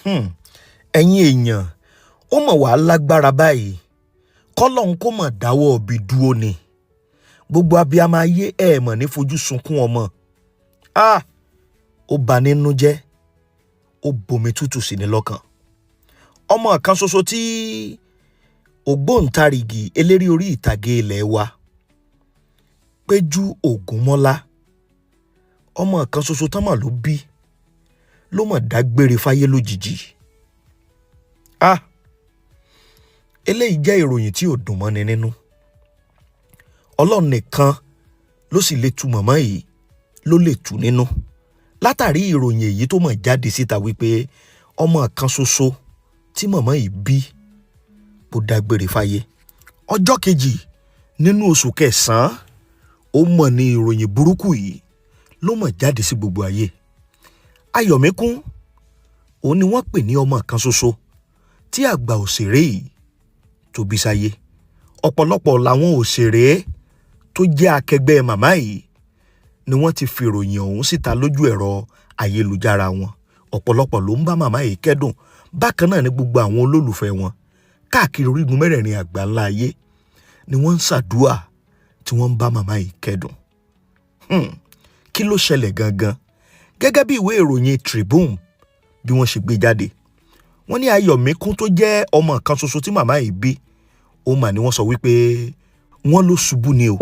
Ẹ̀yin èèyàn, ó mọ̀ wá lágbára báyìí, kọ́lọ́hún kó mọ̀ dáwọ́ ibi dúró ni. Gbogbo abiyamọ ayé, ẹ̀ mọ̀ ní fojú sunkún ọmọ. Ah, ó bà nínú jẹ́, ó bomi tútù sí ni lọ́kàn. Ọmọ kan ṣoṣo tí ògbóǹtarìgì eléré orí ìtàgé ilé wa, Péjú Ògúnmọ́lá, ọmọ kan ṣoṣo tán mọ̀ ló bí, ló mọ̀ dágbére fáyé lójijì. Ah, eléyìí jẹ́ ìròyìn tí ò dùn mọ́ni nínú. Ọlọ́run nìkan ló sì lè tu mọ̀mọ́ yìí, ló lè tù nínú, látàrí ìròyìn èyí tó mọ̀ jáde síta wípé ọmọ kan ṣoṣo tí mọ̀mọ́ yìí bí kò dágbére fáyé. Ọjọ́ kejì nínú oṣù kẹsàn-án, ó mọ̀ ní ìròyìn burúkú yìí ló mọ̀ jáde sí gbogbo ayé. Ayọ̀míkún òun ni wọ́n pè ní ọmọ kan ṣoṣo tí àgbà òṣèré yìí tó bí sáyé. Ọ̀pọ̀lọpọ̀ làwọn òṣèré tó jẹ́ akẹgbẹ́ màmá yìí ni wọ́n ti fi ìròyìn ọ̀hún síta lójú ẹ̀rọ ayélujára wọn. Ọ̀pọ̀lọpọ̀ ló ń bá màmá yìí kẹ́dùn. Bákan náà ni gbogbo àwọn olólùfẹ́ wọn káàkiri orígun mẹ́rẹ̀ẹ̀rin àgbáńlá ayé ni wọ́n ń ṣàdúà tí wọ́n ń bá màmá yìí kẹ́dùn. Kí ló ṣẹlẹ̀ gangan? Gẹ́gẹ́ bí ìwé ìròyìn Tribune bí wọ́n ṣe gbé jáde, wọ́n ní Ayọ̀míkún tó jẹ́ ọmọ kan ṣoṣo tí màmá yìí bí, ó mà ní wọ́n sọ wípé wọ́n ló ṣubú ni o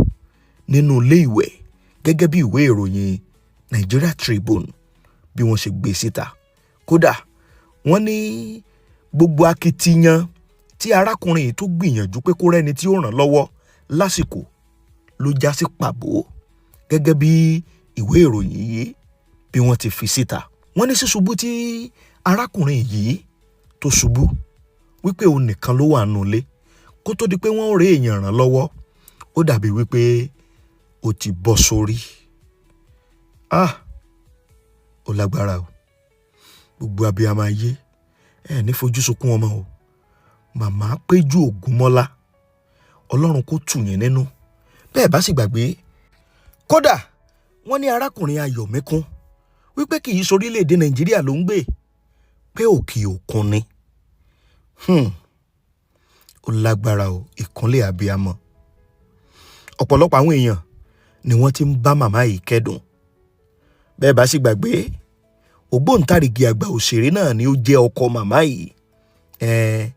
nínú ilé ìwẹ̀, gẹ́gẹ́ bí ìwé ìròyìn Nigeria Tribune bí wọ́n ṣe gbé síta. Kódà, wọ́n ní gbogbo akitiyan tí arákùnrin yìí tó gbìyànjú pé kó rẹ́ni tí ó ràn lọ́wọ́ lásìkò ló já sí pàbó, gẹ́gẹ́ bí ìwé ìròyìn yìí bí wọ́n ti fi síta. Wọ́n ní ṣíṣubú tí arákùnrin yìí tó ṣubú, wípé òun nìkan ló wà nínú ilé kó tó di pé wọ́n rí èèyàn ràn lọ́wọ́, ó dàbí wípé ó ti bọ́ sórí. Ah, ó lágbára o. Gbogbo abiyamọ ayé, ẹ ní fojú sunkún ọmọ o. Màmá Péjú Ògúnmọ́lá, Ọlọ́run kó tù yín nínú. Bẹ́ẹ̀ bá sì gbàgbé, kódà wọ́n ní arákùnrin Ayọ̀míkún wípé kì í sorílẹ̀-èdè Nàìjíríà ló ń gbé, pé òkè òkun ni. Ó lágbára o, ìkúnlẹ̀ abiyamọ. Ọ̀pọ̀lọpọ̀ àwọn èèyàn ni wọ́n ti ń bá màmá yìí kẹ́dùn. Bẹ́ẹ̀ bá sì gbàgbé, ògbóǹtarìgì àgbà òṣèré náà ni ó jẹ́ ọkọ màmá yìí. Ẹ̀ẹ́n,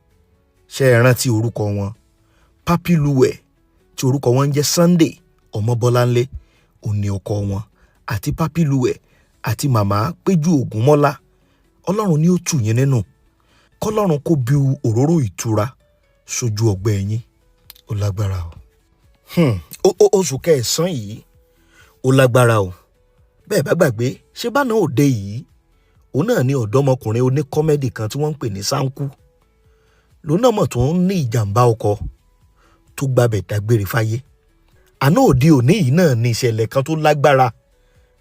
ṣe é rántí orúkọ wọn? Papi Luwe, tí orúkọ wọn ń jẹ́ Sunday Ọmọbọ́láńlé, òun ni ọkọ wọn, àti Papi Luwe àti màmá Péjú Ògúnmọ́lá. Ọlọ́run ni ó tù yín nínú, kọ́lọ́run kó bu òróró ìtura sójú ọgbẹ́ yín. Ó lágbára o. Oṣù kẹsàn-án yìí, ó lágbára o. Bẹ́ẹ̀ bá gbàgbé, ṣé bá náà òde yìí, òun náà ní ọ̀dọ́mọkùnrin oníkọ́mẹ́dì kan tí wọ́n ń pè ní Sáńkú, lòun náà mọ̀ tó ń ní ìjàmbá ọkọ̀ tó gbabẹ̀ dágbére fáyé. Àná òde òní yìí náà ní ìṣẹ̀lẹ̀ kan tó lágbára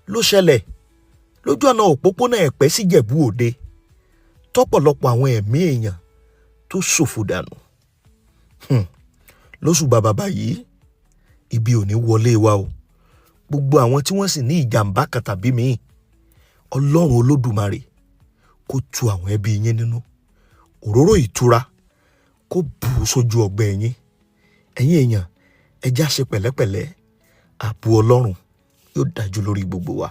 ló ṣẹlẹ̀ lójú ọ̀nà òpópónà Ẹ̀pẹ́ síjẹ̀bú Òde, tọ́pọ̀lọpọ̀ àwọn ẹ̀mí èèyàn tó ṣòfò dànù. Lóṣù bàbàbà yìí, ibi ò ní wọlé wa o. Gbogbo àwọn tí wọ́n sì ní ìjàmbá kan tàbí míì, Ọlọ́run Olódùmarè kó tu àwọn ẹbí yín nínú, òróró ìtura kó bù ú sójú ọgbẹ́ yín. Ẹ̀yin èèyàn, ẹ já ṣe pẹ̀lẹ́pẹ̀lẹ́. Ààbò Ọlọ́run yóò dájú lórí gbogbo wa.